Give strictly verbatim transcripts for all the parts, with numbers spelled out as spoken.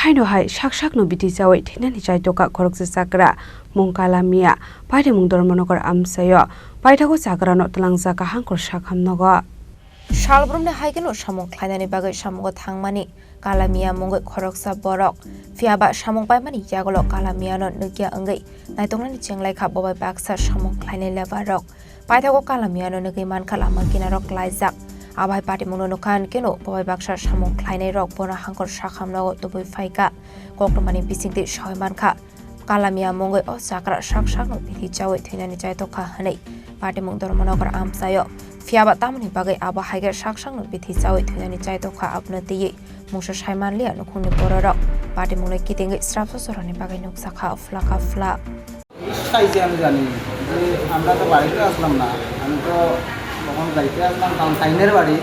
Haino hai sak sakno bithi chawi thinani chaitokha khoroksa chakra mung Kala Miya, patimung Dharmanagar amchaio. Paithago chakrano twlangjak kaham kor sakham nogo. Salbrumni hai kheno samung khlainani bagwi samungo thangmani Kala Miya mungwi khoroksa borok. Phiyaba samung paimani yagulo Kala Miyano nukya wngwi naitoknani chenglaikha bobai baksa samung khlainai lebar rok. Paithago Kala Miyano nugwi mankha lama kinaro klaijak. Abo hai patimungno nukha hinkhe no bobai baksa samung khlainairok bono hangkor sakham nogo tubui phaikha. Koktwmani bisingtwi soi mankha. Kala Miya mungwi o chakra sak sakno bithi chawi thwinani chaitokha hwnwi patimung Dharmanagar amchaio. Phiyaba tamoni bagwi abo hai khe sak sakno bithi chawi thwinani chaitokha abono twiwi mungsa sai manliya nukhungni bororok. Patimungno kitingwi srapsa chorani bagwi nukjakha phlaka phla. খাইছে আমি জানি যে আমরা তো বাড়িতে আসলাম না, আমি তো তখন যাইতে আসলাম কারণ তাইনের বাড়ি,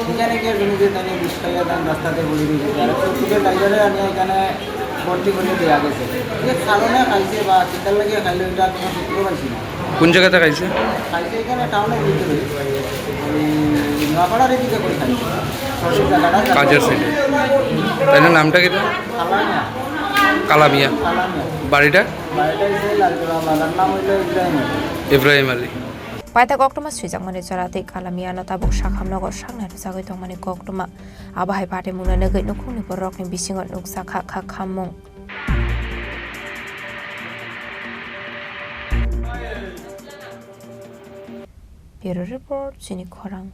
সেখানে গিয়ে শুনি যে তাই বিষ খাইয়া তাই রাস্তাতে পড়ে রয়েছে। আর একটু চোখে তাইজারে আমি এখানে ভর্তি করে দেওয়া গেছে। যে কারণে খাইছে বা চিন্তার লাগে খাইলো, এটা কোনো সূত্র পাইছি না। কোন জায়গাতে খাইছে? খাইছে এখানে টাউনের ভিতরে, ওই নোয়াপাড়ার এদিকে করে খাইছে। সঠিক জায়গাটা জানি না। কাজের সাইডে। তাইলে নামটা কি তার? কালামিয়া। কালামিয়া। কালামিয়া। বাড়িটা? বাড়িটা হচ্ছে লালগোলা বাজার, নাম হইলো ইব্রাহিম আলী। ইব্রাহিম Ali. Paithak koktwma swijakmani jora tei Kala Miyano tabuk sakham nogo saknai rwjagwi tongmani koktwma. Abo hai patimungno nugwi nukhungni bororokni bisingo nukjakha kha khammung. Bureau Report, Chini Khorang.